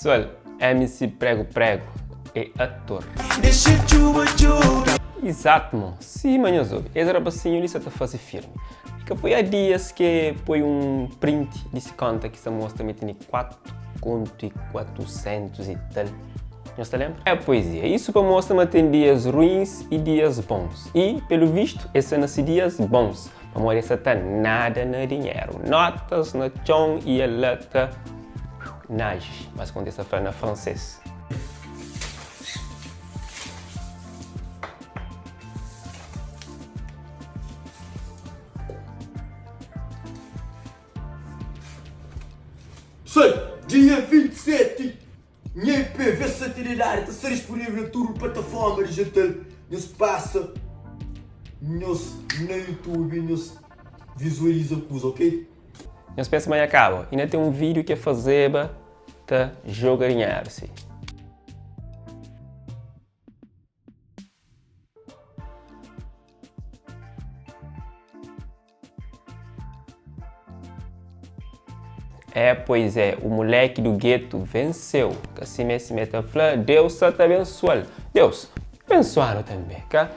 Pessoal, MC Prego Prego é ator. Dexa txuba txuba. Exato mo, sima nhos obi, es rapasinho li sa ta fase firmi. I ka foi há dias ke poi un print di si konta ki sa mostra ma el tene 4 kontu i 400 i tal. Nhos ta lenbra? É poesia. Isu pa mostra ma ten dias ruins i dias bons. I, pelu vistu, el sta na si dias bons, pamodi el sa ta nada na dinheru. Notas na txon i el la ta nage, mas konta el sa fla na fransês. Pessoal, dia 27 Nha EP Versatilidade ta sta disponível na tudu plataforma digital. Nhos pasa nhos na YouTube nhos vizualiza kuza, ok? Nhos pensa ma dja kaba? Inda ten un vídiu ki el fazeba ta joga dinheru si. É, pois é, o moleque do gueto venceu. Ka sime sime ta fla, Deus sa ta abençoa-l. Deus, abençoa-nu tanbê, ka?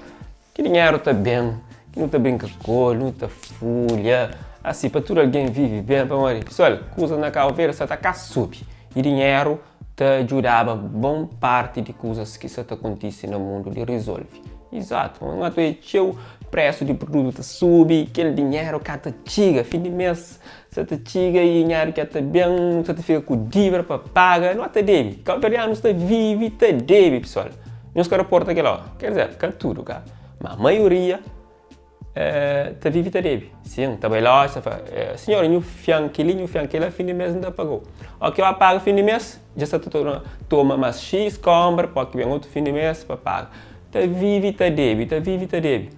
Ki dinheru ta ben, ki nu ta brinka ku el, nu ta fulha, asi pa tudu algen vive ben. Pamodi, pesoal, kuzas na Kabu Verdi sa ta ka subi i dinheru ta djudaba bon parti di kuzas ki sa ta kontise na mundu di rizolve. Izatu, un atu é txeu presu di produtu ta subi, kel dinheru ka ta txiga, fin di mes sa ta txiga i dinheru ka ta ben, nu sa ta fika ku dívida pa paga, nu ata debe. Kauverdianus ta vive ta debe, pesoal. Nhos ka raporta kel óra. Ker dizer, ka tudu ka, ma maioria ta vive ta debe. Sin, ta bai loja, ta fla, sinhor, nhu fian kel-li, nhu fian kel-la, fin di mes N ta paga-u. Óki ba paga fin di mes, dja sa ta torna toma más xis kónbra, pa óki ben otu fin di mes pa paga. Ta vive ta debe, ta vive ta debe.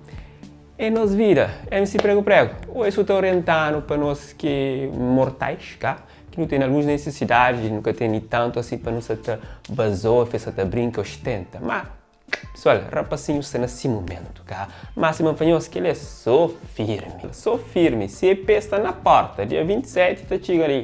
É nos vida, MC Pregu Pregu. Ô esu ta orienta-nu pa nos ki mortais, ka? Ki nu tene alguns nesesidadi, nu ka tene tantu asi pa nu sa ta bazofa, sa ta brinka, ostenta. Má, pesoal, rapasinhu sta na si mumentu, ka? Má sima N fla nhos, kel-li é sô firmi. Sô firmi. Si EP sta na pórta, dia 27 ta txiga li.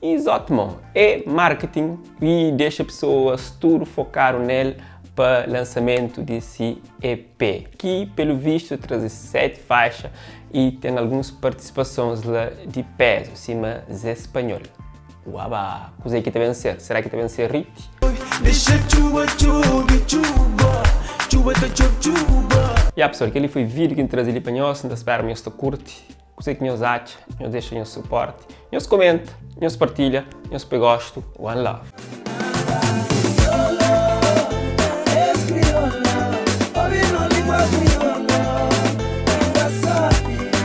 Izótmo, é marketing i dexa pesoas tudu fokadu nel pa lansamentu di si EP, ki pelu vistu traze 7 faixa i ten alguns partisipasons la di pezu, sima Zé Spanhol. Uaba! Kuzê ki ta ben ser? Será ki ta ben ser rit? Dexa txuba txobe txuba Txuba ta txobe txuba. Ya pessoal, kel-li foi vídeo ki N traze li pa nhos, N ta spera ma nhos ta kurti. Kuzê ki nhos atxa? Nhos dexa nhos suporti, nhos komenta, nhos partilha, nhos poi gostu. One love!